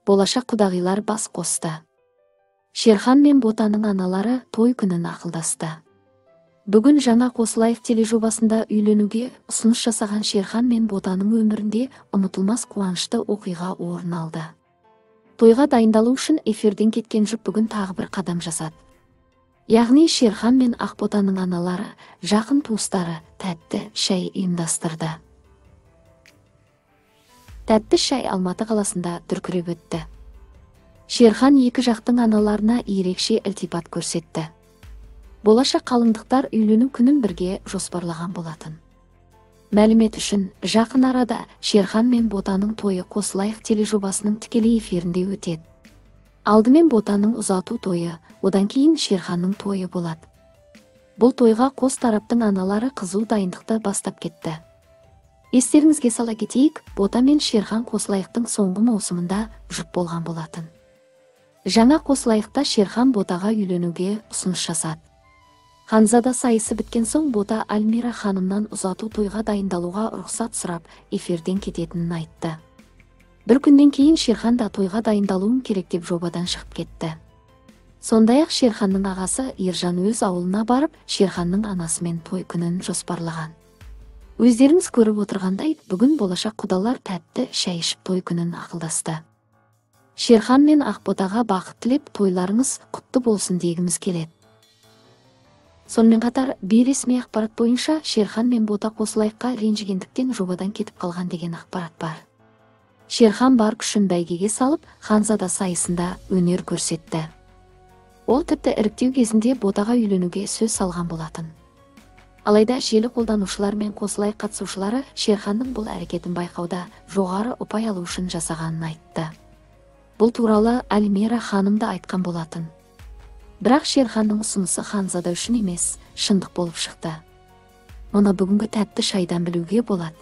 Болашақ құдағилар бас қосты. Шерхан мен Ботаның аналары той күнін ақылдасты. Бүгін жаңа Қосылайық тележобасында үйленуге ұсыныс жасаған Шерхан мен Ботаның өмірінде ұмытылмас қуанышты оқиға орын алды. Тойға дайындалу үшін эфирден кеткен жұп бүгін тағы бір қадам жасады. Яғни Шерхан мен Ақботаның аналары, жақын туыстары тәтті шай ұйымдастырды. Тәтті шай Алматы қаласында дүркіреп өтті. Шерхан екі жақтың аналарына ерекше ілтипат көрсетті. Болашақ қалыңдықтар үйлену күнін бірге жоспарлаған болатын. Мәлімет үшін, жақын арада Шерхан мен Ботаның тойы Қосылайық тележобасының тікелей эфирінде өтеді. Алдымен Ботаның ұзату тойы, одан кейін Шерханның тойы болады. Бұл тойға қос тараптың аналары қызу дайындықты бастап кетті. Естеріңізге сала кетейік, Бота мен Шерхан Қосылайықтың соңғы маусымында жұп болған болатын. Жаңа Қосылайықта Шерхан Ботаға үйленуге ұсыныс жасады. Ханзада сайысы біткен соң Бота Альмира ханымнан ұзату тойға дайындалуға рұқсат сұрап, эфирден кететінін айтты. Бір күннен кейін Шерхан да тойға дайындалуым керек деп жобадан шығып кетті. Сондай-ақ Шерханның ағасы Ержан өз ауылына барып, Шерханның анасымен той күнін жоспарлаған. Өздеріңіз көріп отырғандай, бүгін болашақ құдалар тәтті шай ішіп той күнін ақылдасты. Шерхан мен Ақботаға бақыт тілеп, тойларыңыз құтты болсын дегіміз келеді. Сонымен қатар, бейресми ақпарат бойынша Шерхан мен Бота Қосылайыққа ренжігендіктен жобадан кетіп қалған деген ақпарат бар. Шерхан бар күшін бәйгеге салып, Ханзада сайысында өнер көрсетті. Ол тіпті іріктеу кезінде Ботаға үйленуге сөз салған болатын. Алайда желі қолданушылар мен Қосылайық қатысушылары Шерханның бұл әрекетін байқауда жоғары ұпай алу үшін жасағанын айтты. Бұл туралы Альмира ханым да айтқан болатын. Бірақ Шерханның ұсынысы Ханзада үшін емес, шындық болып шықты. Мұны бүгінгі тәтті шайдан білуге болады.